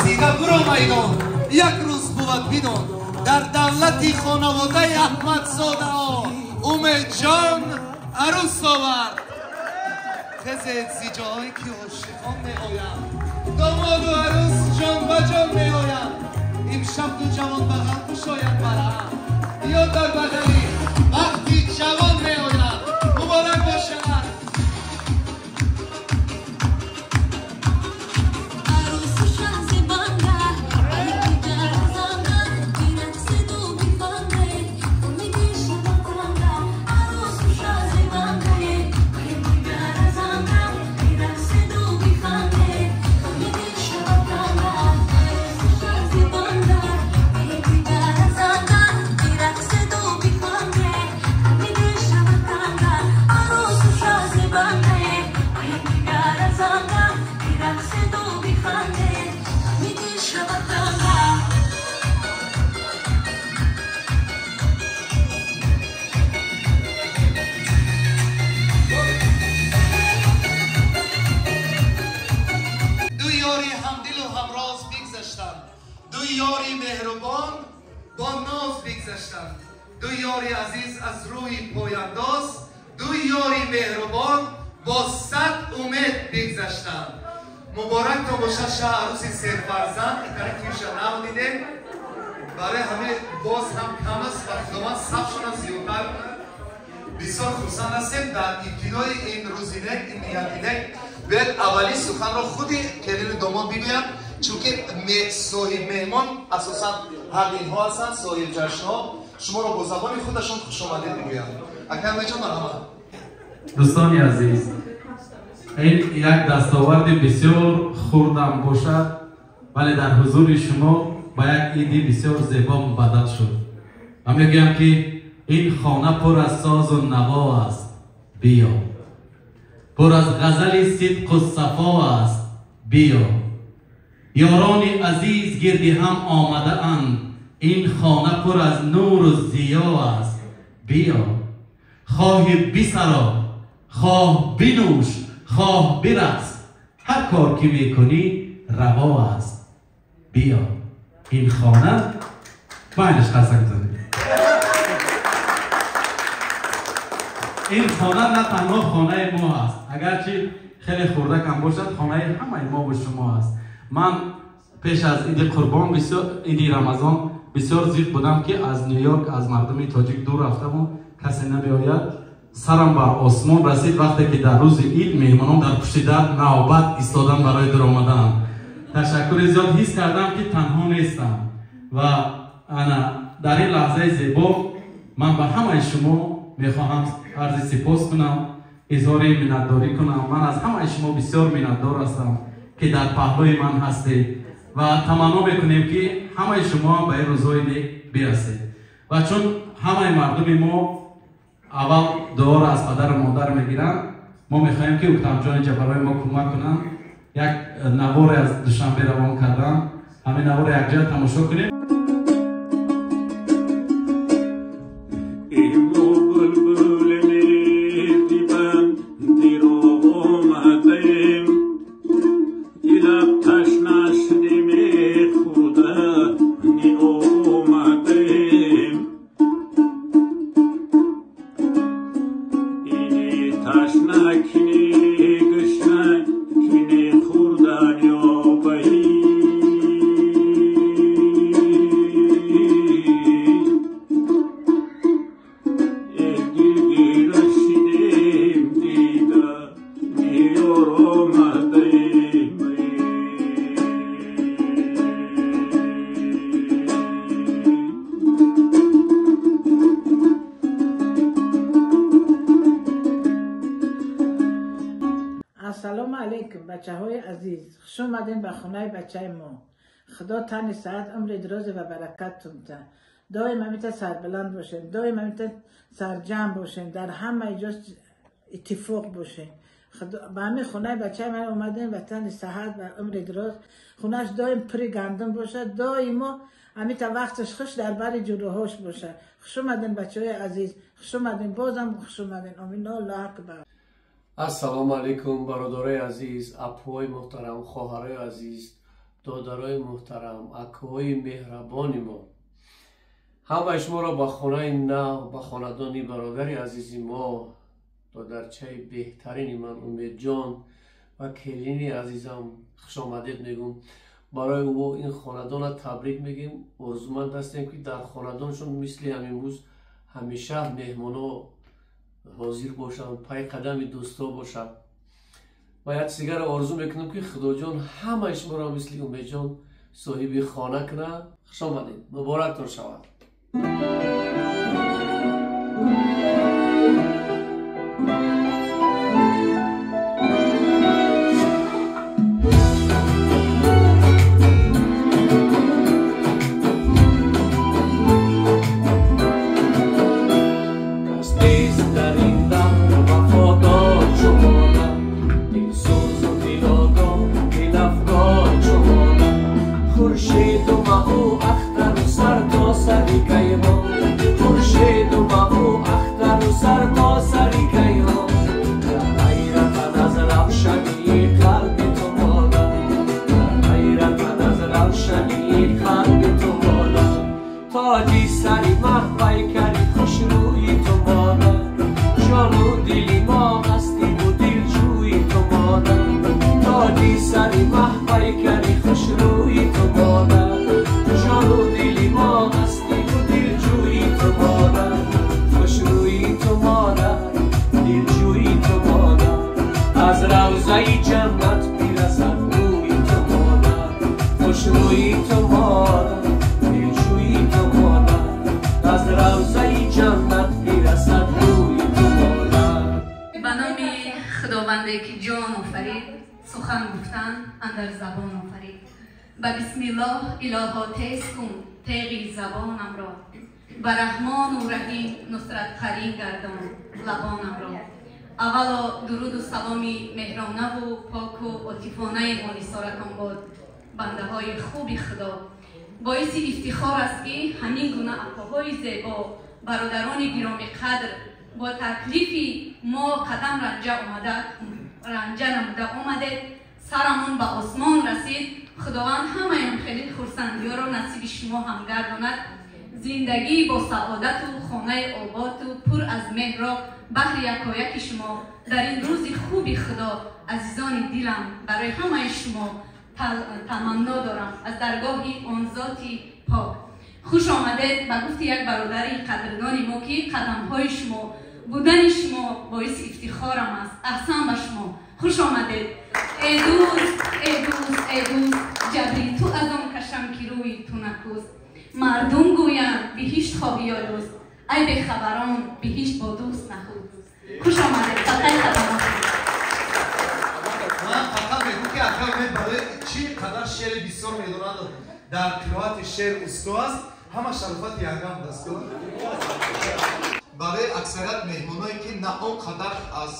Рақсида буро майдон, як рӯз бувад бидон, дар давлати хонаводаи Аҳмадзодаҳо Умедҷон арӯс овард. Хезед зи ҷоҳое ки ошиқон меоянд, домоду арӯс ҷон ба ҷон меоянд. Имшаб ду ҷавон бағал кушоянд барҳам, ё дар бағали вақти ҷавон меоянд. Муборак бошад. Ёри меҳрубон бо ноз бигзаштанд, ду ёри азиз аз рӯи пояндоз, ду ёри меҳрубон бо сад умед бигзаштанд. Муборак то бошад шаҳ арӯси серфарзанд, итари туиша нав дидем. Барои ҳаме боз ҳам кам аст ва Худованд сабшона зиёдтар кунад. Бисёр хурсанд ҳастем дар ибтидои ин рӯзи нек, ин нияти нек. Биёед аввалин суханро худи келину домод бигӯянд, чунки соҳиб меҳмон асосан ҳар инҳо ҳастанд, соҳиб ҷашнҳо. Шуморо бо забони худашон хушомадед мегӯянд. Акай Умедҷон, марҳамат. Дӯстони азиз, ин як дастоварди бисёр хурдам бошад, вале дар ҳузури шумо ба як иди бисёр зебо мубаддал шуд. Ман мегӯям ки ин хона пур аз созу наво аст, биё. Пур аз ғазали сидқу сафо аст, биё. Ёрони азиз гирди ҳам омадаанд, ин хона пур аз нуру зиё аст, биё. Хоҳи бисаро, хоҳ бинӯш, хоҳ бирақс, ҳар кор ки мекунӣ раво аст, биё. Ин хона майнаш қарсак бизанед. Ин хона на танҳо хонаи мо аст, агарчи хеле хурдакам бошад, хонаи ҳамаи мо бо шумо аст. Ман пеш аз иди қурбон, иди Рамазон бисёр зиқ будам, ки аз Нью-Йорк аз мардуми тоҷик дур рафтаму касе намеояд. Сарам бар осмон расид вақте ки дар рӯзи ид меҳмонон дар пушти дар навбат истодан барои дур омадан. Ташаккури зиёд, ҳис кардам ки танҳо нестам ва ана дар ин лаҳзаи зебо ман ба ҳамаи шумо мехоҳам арзи сипос кунам, изҳори миннатдорӣ кунам. Ман аз ҳамаи шумо бисёр миннатдор ҳастам ки дар паҳлӯи ман ҳастед ва таманно мекунем ки ҳамаи шумо ҳам ба ин рӯзҳои нек бирасед. Ва чун ҳамаи мардуми мо аввал дуоро аз падару модар мегиранд, мо мехоҳем ки Уктамҷон инҷа барои мо кӯмак кунанд. Як наворе аз Душанбе равон кардам, ҳамин наворро якҷоя тамошо кунем. بچه های عزیز، خوش اومدین به خونه بچه ما. خدا تن ساعت عمر دراز و برکت تون. دائم همیشه سربلند باشین، دائم همیشه سرجم باشین، در همه جا اتفاق باشین. خدا به همین خونه بچه من اومدین و تن صحت و عمر دراز. خونهش دائم پر گندم باشه، دائما همیشه وقتش خوش در بر جلوهاش باشه. خوش اومدین بچه های عزیز، خوش اومدین، بازم خوش اومدین. آمین. الله اکبر. Ассалому алайкум, бародарои азиз, апҳои муҳтарам, хоҳарои азиз, Додарои муҳтарам, акоҳои меҳрабони мо, ҳамаи шуморо ба хонаи нав, ба хонадони бародари азизи мо, додарчаи беҳтарини ман Умедҷон ва келини азизам хушомадед мегӯм. Барои ӯ ин хонадонро табрик мегӯем. Орзуманд ҳастем, ки дар хонадоншон мисли ҳамин рӯз ҳамеша меҳмоно ҳозир бошанд, пай қадами дӯсто бошанд. Ва як чиз дигарро орзу мекунам, ки Худоҷон ҳамаи шуморо мисли Умедҷон соҳиби хона кунад. Хуш омадед, муборактон шавад. Ба бисмиллоҳ илоҳо тез кун теғи забонамро, ба раҳмону раҳим нусратқарин гардон лабонамро. Аввало дуруду саломи меҳронаву поку отифонаи монисоратон бод, бандаҳои хуби Худо. Боиси ифтихор аст, ки ҳамин гуна апоҳои зебо, бародарони гиромиқадр бо таклифи мо қадам ранҷа намуда омадед. Сарамон ба осмон расид. Худованд ҳамаён хеле хурсандиёро насиби шумо ҳам гардонад. Зиндагӣ бо саодату хонаи оботу пур аз меҳрро баҳри якояки шумо дар ин рӯзи хуби Худо, азизони дилам, барои ҳамаи шумо таманно дорам аз даргоҳи он зоти пок. Хуш омадед ба гуфти як бародари қадрдони мо, ки қадамҳои шумо, будани шумо боиси ифтихорам аст. Аҳсан ба шумо, хуш омадед. Эй дӯст, эй дӯст, эй дӯст, ҷабри ту аз он кашам, ки рӯи ту накӯст. Мардум гӯянд биҳишт хоҳӣ ё дӯст, ай бехабарон, биҳишт бо дӯст нахӯст. Хуш омадед, садқаи қадамот. Ман фақат мегӯм, ки ака Умед барои чӣ қадар шеъри бисёр медонад, дар қироати шеър усто аст, ҳама шарофати ягам даст. Барои аксарият меҳмоное, ки на он қадар аз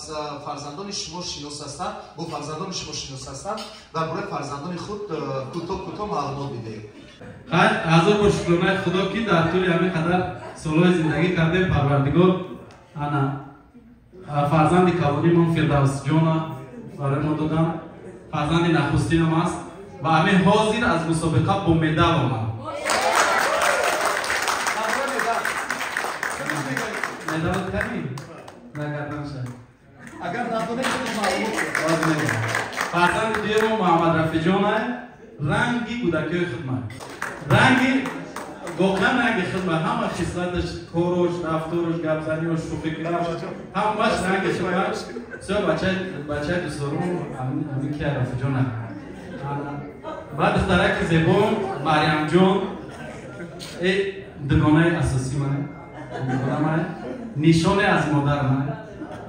фарзандони шумо шинос ҳастанд, бо фарзандони шумо шинос ҳастанд, дар бораи фарзандони худ кӯтоҳ кӯтоҳ маълумот бидиҳед. Хайр, ҳазор бор шукронаи Худо, ки дар тӯли ҳамин қадар солҳои зиндагӣ кардем, Парвардигор ана фарзанди калонимон Фирдавсҷона барои мо додам. Фарзанди нахустинам аст ва ҳамин ҳозир аз мусобиқа бо медал омад. Медал кани? Нагардан шад. Агар надонед, маълумот. Фарзанди дуюмо Муҳаммад Рафиҷона, ранги кӯдакиҳои худмат. Ранги воқеан ранги худмат, ҳама хислаташ, корош, рафторош, гапзаниёш, шӯхикунаш, ҳамаш ранги худмат. Всё, бачаи дӯстдорум ҳамин ки Рафиҷона. Баъд духтараки зебом Марьямҷон, э дугонаи асосӣ мане, дугона мане, нишоне аз модар мане,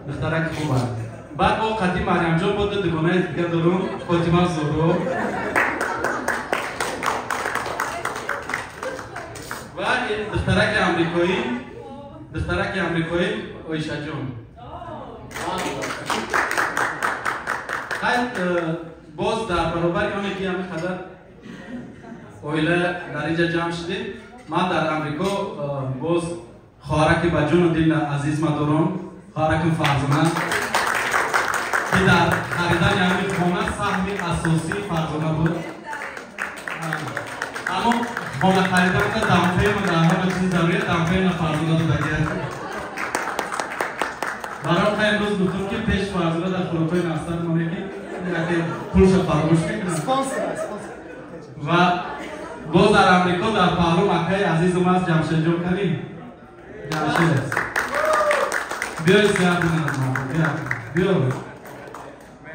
духтараки хуб аст. Баъд бо қадим Марьямҷон бо ду дугонаи дигар дорум, Фотима Зуҳро ва духтараки амрикоӣ Оишаҷон. Хайр, боз дар баробари оне ки ҳамин қадар оила дар инҷа ҷамъ шудем, ман дар Амрико боз хоҳараки ба ҷону дил азизма дорам, хоҳараким Фарзона, ки дар харидани ҳамин хона саҳми асосии Фарзона буд. Хона харидан да down payment дар ҳама чиз зарурия, down payment Фарзона додагӣ аст. Барои хай имрӯз гуфтум ки пеш Фарзона дар хӯрокҳои насар моне ки яке пулша фаромӯш мекунад. Ва боз дар Амрико дар паҳлу акаи азизум аст Ҷамшедҷон Карим. Ҷамшед. Биёед сиҳат бинад мо. Биё.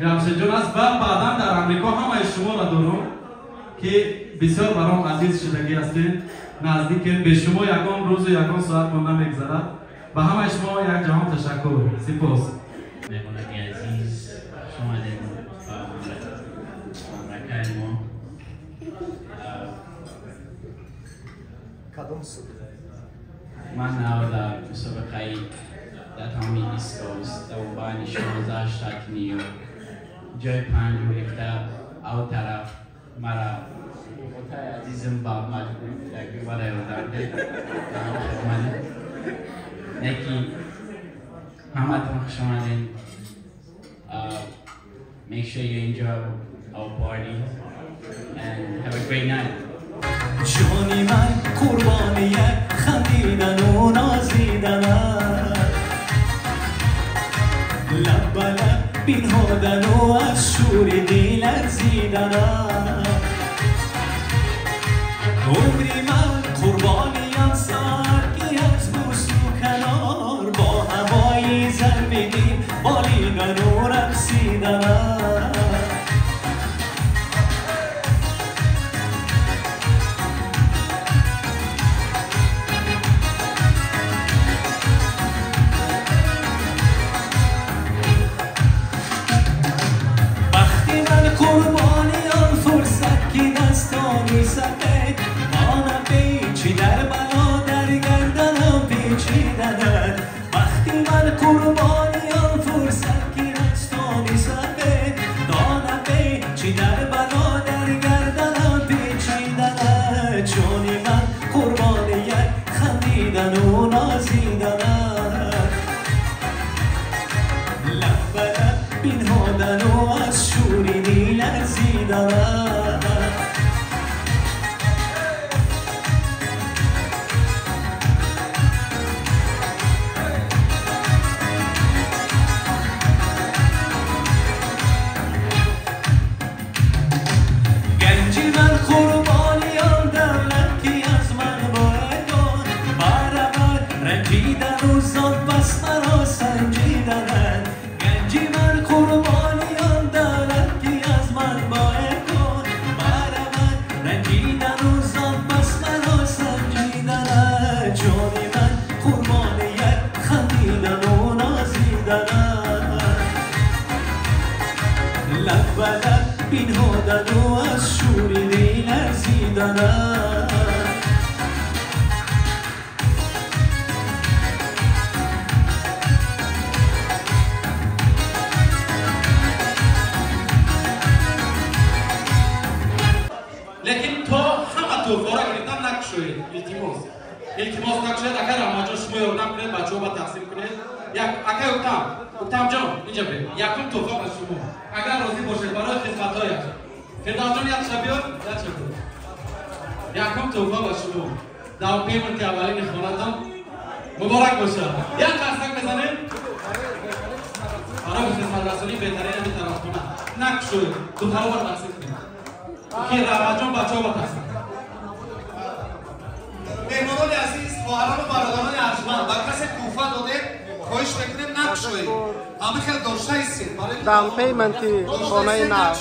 Ҷамшедҷон аст ва баъдан дар Амрико ҳамаи шуморо дорум ки бисёр баром азиз шудагӣ ҳастед, наздикед, бе шумо ягон рӯзу ягон соат мо намегзарад. Ба ҳамаи шумо як ҷаҳон ташаккур. Сипос. Меҳмонони азиз, хуш омадед ба мамлакаи мо. Кадом суд? Ман нав дар мусобиқаи дар тамоми East Coast дар байни 16 штати Нью-Йорк ҷои 5 гирифта, ав тараф мара отаи азизам ба маҷбур мара ёрдам хидмат. Неки ҳаматон хуш омадед. Make sure you enjoy our party and have a great night. جانی من قربان یک خندیدن و نازیدنت، لب به لب بینهادن و از شور دل لرزیدنت. عمری من قربانیم سر که از بوس و کنار، با هوای ضرب دل بالیدن و رقصیدنت. قربانی آن فرصت که دستانی سفید، آن پیچی در بلا در گردنم پیچیدنت. وقتی من قربانی آن فرصت که دستانی سفید، آن پیچی در بلا در گردنم پیچیدنت. جانی من قربان یک خندیدن و نازیدنت، لب به لب بینهادن و از شوری لرزیدنت. گنجی من قربانی آن دولت که از من باید برود، رنجیدن و زان پس مرا سنجیدنت. گنجی من قربانی آن دولت که از من باید برود، رنجیدن و زان پس مرا سنجیدنت. جانی من قربان یک خندیدن و نازیدنت، لب به لب بینهادن و از شور دل لرزیدنت. Лекин то ҳама тӯҳфаро гирифтан накушоед, илтимос. Илтимос накушоед, агар Раҳматҷон шумо ёрдам кунед, бачаҳо ба тақсим кунед. Як акай Уктам, Уктамҷон, инҷа биёед. Якум тӯҳфа ба шумо. Агар розӣ бошед барои хидматҳояш. Фирдавсҷон якша биёд, якша биёд. Якум тӯҳфа ба шумо. Down payment аввалини хонатон муборак бошад. Як қарсак мезанем. Барои хидматрасонии беҳтарин ҳамин тарафхона. Накушоед, тӯҳфаро ба тақсим кунед. Ки Раҳматҷон бачаҳо ба тақсим. Меҳмонони азиз, хоҳарону бародарони арҷманд, ба касе тӯҳфа додем, хоҳиш мекунем накушоед. Ҳама хел дошта истед. Down payment хонаи нав.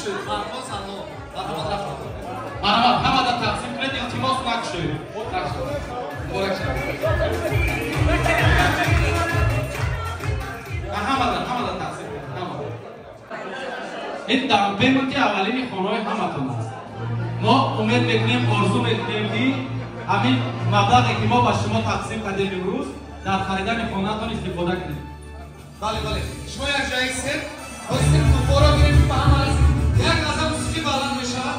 Марҳамат, ҳамада тақсим кунед, илтимос накушоед. Накушоед. Муборак шавад. Ҳамада, ҳамада тақсим кунед, ҳамада. Ин down payment аввалини хонаҳои ҳаматон аст. Мо умед мекунем, орзу мекунем ки ҳамин маблағе ки мо ба шумо тақсим кардем имрӯз дар харидани хонаатон истифода кунед. Бале, бале. Шумо як ҷои истед, хостем тӯҳфаро гирем ки ба ҳама расид. Як лаҳза мусиқӣ баланд мешавад.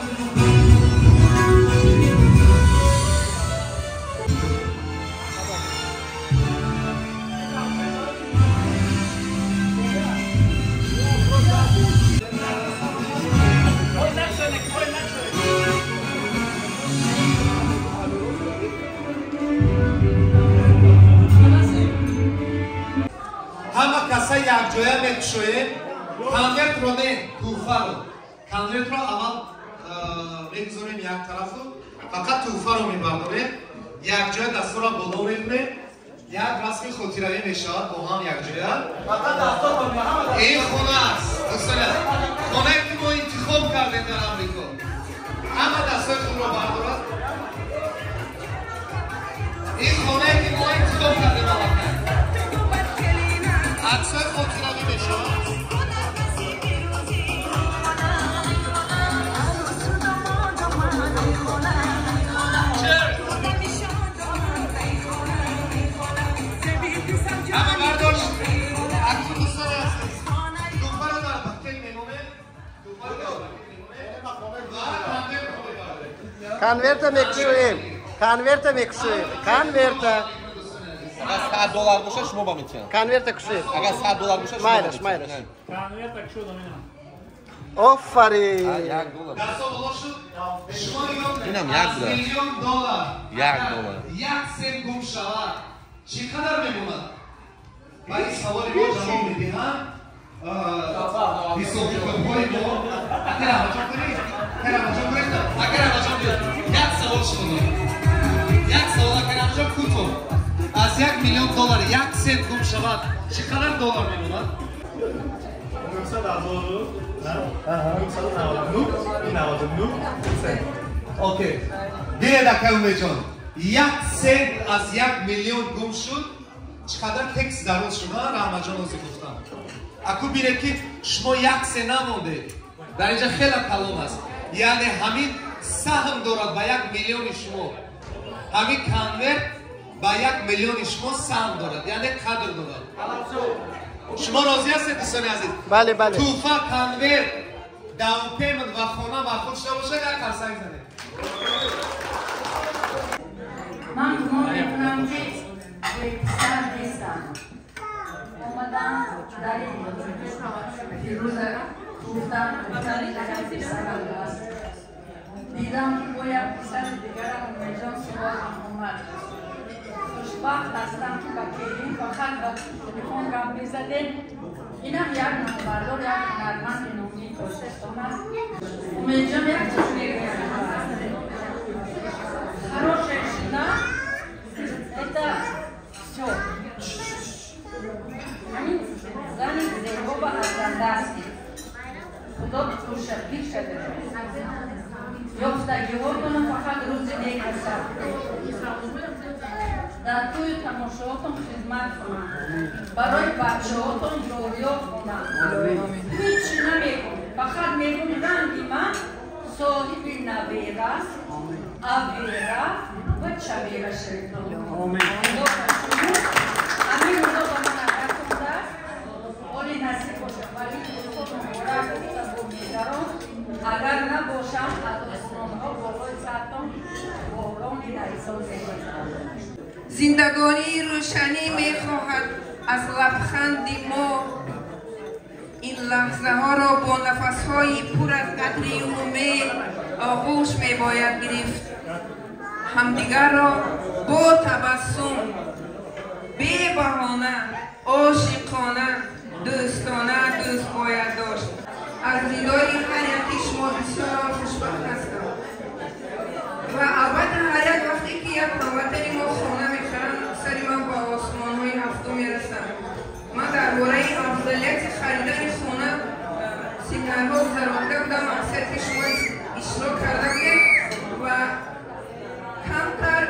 якҷоя мекушоем. Конвертро не, тӯҳфаро. Конвертро аввал мегузорем як тарафу, фақат тӯҳфаро мебардорем. Якҷоя дастора боло мекунем. Як расми хотиравӣ мешавад бо ҳам якҷоя. Ин хона аст, дӯстони азиз. Хонае ки мо интихоб кардем дар Амрико. Ҳама дастҳои худро бардорад. Ин хонае ки мо интихоб кардем аллакай. Аксҳои хотиравӣ мешавад. Ҳама бардошт. Акнун дӯстони азиз, тӯҳфаро дар пакет мемонем. Тӯҳфаро дар пакет мемонем ва конвертро мебардорем. Конверта мекушоем. Конверта мекушоем. Конверта. Агар 100 доллар бошад, шумо ба метиҳанд. Конверта кушоед. Агар 100 доллар бошад, шумо Майлаш, майлаш. Конверта кушодам ина. Офарин. Як доллар. Дастҳо боло шуд. Шумо нигоҳ кунед. Инам як Аз доллар. миллион доллар. Як доллар. Як сент гум шавад, чӣ қадар мемонад? Ба ин саволи мо ҷавоб медиҳанд ҳисобкитобҳои мо. Ака Раҳматҷон кунед, ака Раҳматҷон кунед, ака Раҳматҷон биёд. Як савол шумо дорам. Як савол, ака Раҳматҷон, кӯтоҳ. Аз 1 миллион доллар як сент гум шавад, чӣ қадар доллар мемонад? 900 ҳазору 999 99 цент. Окей, бинед, ака Умедҷон, як сент аз 1 миллион гум шуд, чӣ қадар tax дароз шуд, а? Раҳматҷон ҳозир гуфтам. Аку бинед, ки шумо як сент намондед, дар инҷа хеле калон аст, яъне ҳамин саҳм дорад ба 1 миллиони шумо. Ҳамин конверт ба 1 миллиони шумо саҳм дорад, яъне қадр дорад. Шумо розӣ ҳастед, дӯстони азиз? Бале, бале. Тӯҳфа, конверт, down payment ва хона маъқул шуда бошад, як қарсак занед. Ман гумон мекунам, ки беписар нестам. Омадам, дари Фирӯза гуфтам, гуфтам, писарам аст. Дидам, ки бо як писари дигарам, Умедҷон, суроғам омад. Хушбахт ҳастам, ки ба келин фақат ба телефон гап мезадем. Инам як номбардор, як ҳунарманди номии Тоҷикистон аст. Умедҷон, як чиз мегӯям: хорошая жена — это все. Ҳамин зани зебо ва арзанда ҳастӣ. Худо туша пир шада. Ёфтагиҳотонам фақат рӯзи нек расад. Дар тӯю тамошоотон хизмат кунам. Барои бачаҳотон ёриё хонам. Ҳеҷ намегӯм. Фақат мегӯм, ранги ман соҳиби набера, авера ва чабера шавед. Худо ба шумо ҳамин рӯзо ба ман расондааст. Оли насиб бошад, вале рӯзҳо муборак гуфта бо мегарон. Агар набошам, аз осмонҳо болои сартон борони раисон мебозад. Зиндагонии рӯшанӣ мехоҳад аз лабханди мо. Ин лаҳзаҳоро бо нафасҳои пур аз атри умед оғӯш мебояд гирифт, ҳамдигарро бо табассум, бебаҳона, ошиқона, дӯстона дӯст бояд дошт. Аз дидори ҳар яки шумо бисёрам хушбахт ҳастам ва албатта ҳар як вақте ки як ҳамватани мо хона мехаранд, сари ман ба осмонҳои ҳафтум мерасад. Ман дар бораи афзалияти харидани хона семинарҳо гузаронида будам, аксарияти шумо иштирок карда будем ва камтар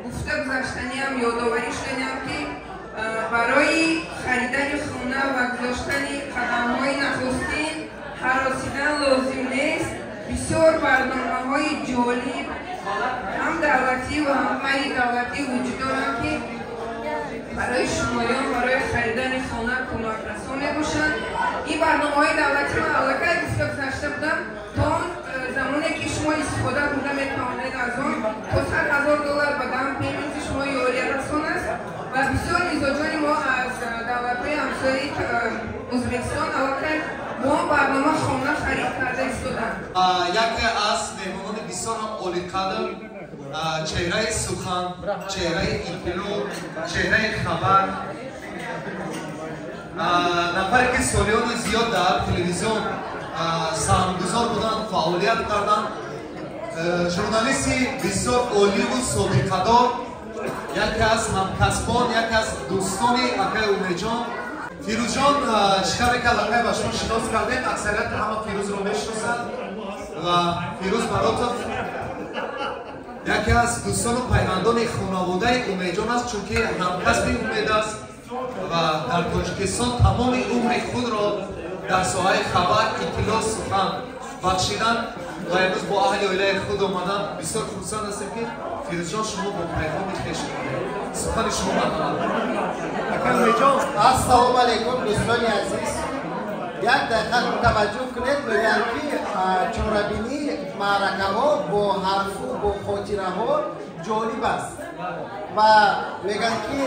гуфта гузаштаниам, ёдоварӣ шуданиам, ки барои харидани хона ва гузоштани қадамҳои нахустин ҳаросидан лозим нест. Бисёр барномаҳои ҷолиб, ҳам давлатӣ ва ҳам ғайридавлатӣ вуҷуд доранд, ки барои шумоён барои харидани хона кӯмакрасон мебошанд. Ин барномаҳои давлатӣ ман аллакай гуфта гузашта будам, то он замоне ки шумо истифода бурда метавонед аз он, то 100 000 доллар ба down payment и шумо ёриярасон аст ва бисёр мизоҷони мо аз давлатҳои ҳамсояи Ӯзбекистон аллакай бо он барнома хона харид карда истоданд. Яке аз меҳмонони бисёр ҳам олиқадр, чеҳраи сухан, чеҳраи иттилоъ, чеҳраи хабар. Нафаре ки солиёни зиёд дар телевизион саҳмгузор буданд, фаъолият карданд, журналисти бисёр оливу собиқадор, яке аз ҳамкасбон, яке аз дӯстони акаи Умедҷон. Фирӯзҷон, чӣ тавре ки аллакай ба шумо шинос кардем, аксарияти ҳама Фирӯзро мешиносанд ва Фирӯз Баротов яке аз дӯстону пайвандони хонаводаи Умедҷон аст, чунки ҳамкасби Умед аст ва дар Тоҷикистон тамоми умри худро дар соҳаи хабар, иттилоъ, сухан бахшиданд ва имрӯз бо аҳли оилаи худ омаданд. Бисёр хурсанд ҳастем, ки Фирӯзҷон, шумо бо пайғоми хеш омадед. Сухани шумо, марҳамат. Ассалому алайкум, дӯстони азиз. Як дақиқа таваҷҷӯҳ кунед. Мегӯянд, ки чорабинии маъракаҳо бо ҳарфу бо хотираҳо ҷолиб аст ва мегӯянд, ки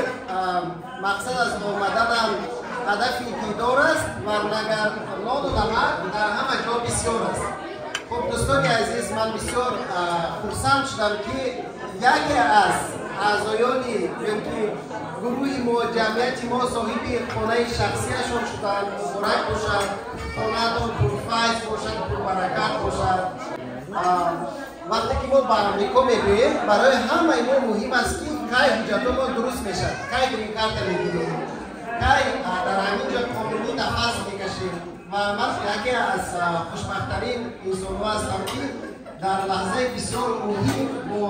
мақсад аз омаданам ҳадафи дидор аст, варнагар нону намак дар ҳама ҷо бисёр аст. Хуб, дӯстони азиз, ман бисёр хурсанд шудам, ки яке аз аъзоёни ки гурӯҳи мо, ҷамъияти мо соҳиби хонаи шахсияшон шуданд. Муборак бошад, хонаатон пурфайз бошад, пурбаракат бошад. Вақте ки мо ба Амрико мегӯем, барои ҳамаи мо муҳим аст, ки кай ҳуҷҷатҳо мо дуруст мешавад, кай грин-карта мегирем, кай дар ҳамин ҷо қонунӣ нафас мекашем. Ва ман яке аз хушбахттарин инсонҳо ҳастам, ки дар лаҳзаи бисёр муҳим бо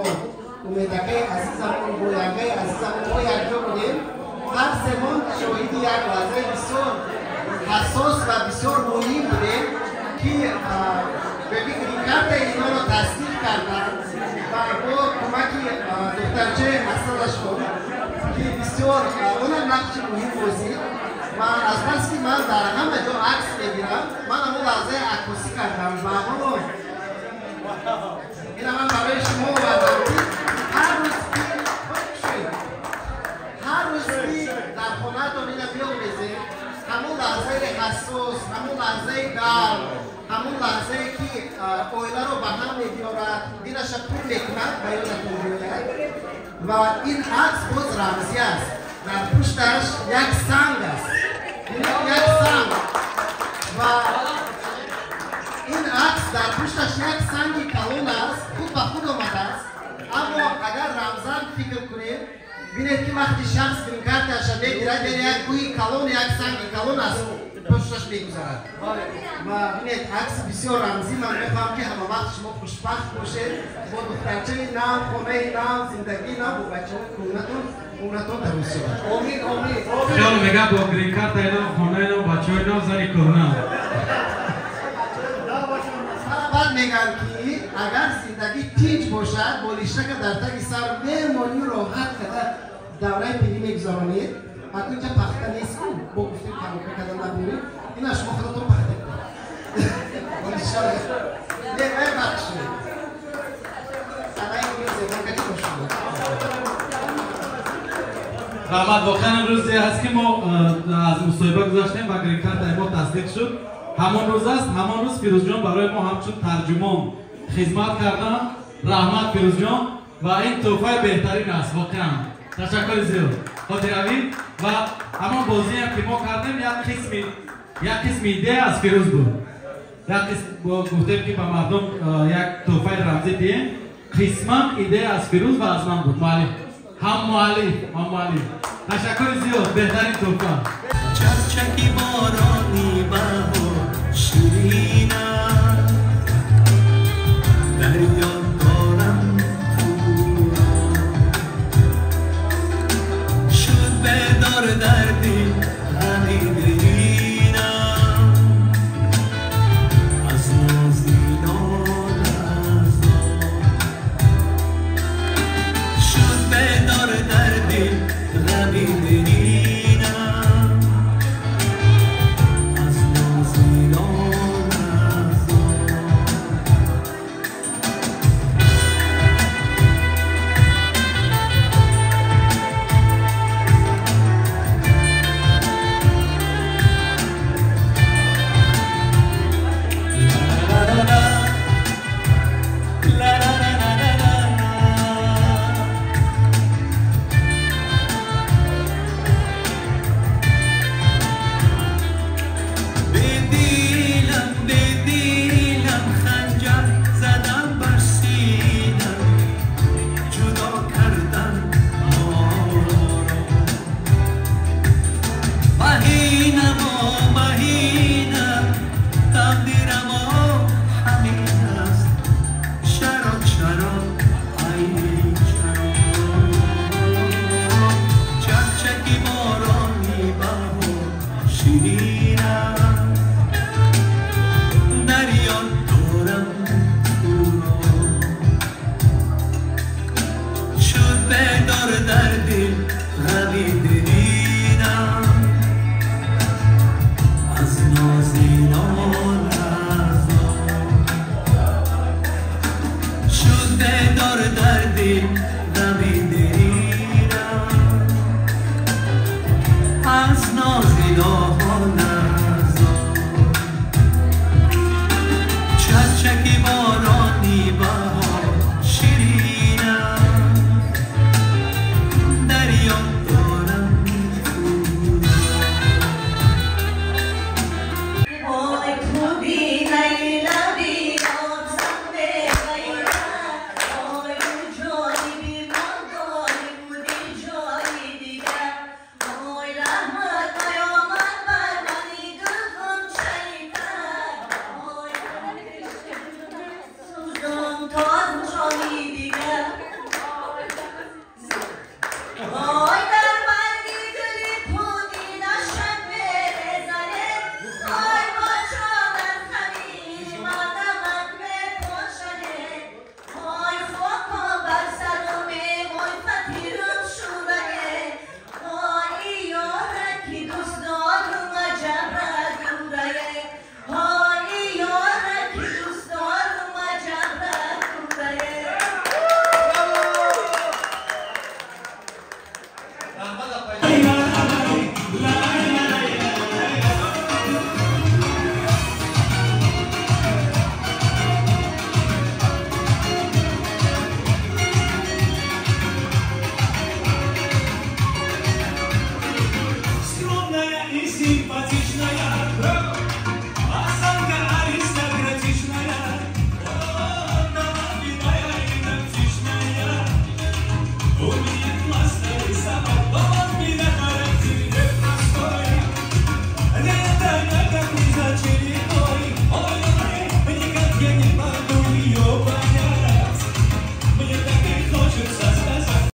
Умедакаи азизамон, бо Янгаи азизамон мо якҷо будем. Ҳар семон шоҳиди як лаҳзаи бисёр ҳассос ва бисёр муҳим будем, ки грин-картаи инҳоро тасдиқ карданд ва бо кӯмаки духтарчаи ҳасанашон, ки бисёр онам нақши муҳим бозид. Ва аз бас ки ман дар ҳама ҷо акс мегирам, ман ҳамон лаҳзаи аккосӣ кардам ва ҳоло ина ман барои шумо овардам, ки ҳар рӯз ки дар хонаатон ина биомезед, ҳамон лаҳзаи ҳассос, ҳамон лаҳзаи гарм, ҳамон лаҳзае ки оиларо ба ҳам мебиёрад, дилаша пур мекунад, ба ёдатон биёяд. Ва ин акс боз рамзӣ аст, дар пушташ як санг аст, як санг. Ва ин акс дар пушташ як санги калон аст, худ ба худ омадааст. Аммо агар рамзан фикр кунем, бинед, ки вақти шахс гринкарташа мегирад, яъне як кӯҳи калон, як санги калон аст, пушташ мегузарад. Ва бинед, акси бисёр рамзӣ. Ман мехоҳам, ки ҳамавақт шумо хушбахт бошед бо духтарчаи нав, хонаи нав, зиндагии нав, бо бачаҳои кӯҳнатон, умратон дароз шавад. Омин, омин. Хиёл мега бо грин-картаи нав, хонаи нав, бачаҳои нав, зани кӯҳна. Баъд мегӯянд, ки агар зиндагӣ тинҷ бошад, болиштака дар таги сар мемонӣ, роҳат када давраи пирӣ мегузаронед. Акунҷа пахта нест, бо гуфтем коробка када набуред, ина шумо худатон пахта болишта не бахшед. Санаи зебо кати бошед. Раҳмат. Воқеан рӯзе ҳаст, ки мо аз мусоҳиба гузаштем ва грин-картаи мо тасдиқ шуд. Ҳамон рӯз аст. Ҳамон рӯз Фирӯзҷон барои мо ҳамчун тарҷумон хизмат карданд. Раҳмат, Фирӯзҷон, ва ин тӯҳфаи беҳтарин аст. Воқеан ташаккури зиёд, хотиравӣ. Ва ҳамон бозиам, ки мо кардем, як қисми идея аз Фирӯз буд. Як қисм гуфтем, ки ба мардум як тӯҳфаи рамзӣ диҳем. Қисман идея аз Фирӯз ва аз ман буд. Муаллиф, ҳам муаллиф, ҳам муаллиф. Ташаккури зиёд, беҳтарин тӯҳфа. Чакчаки борони баҳор ширин.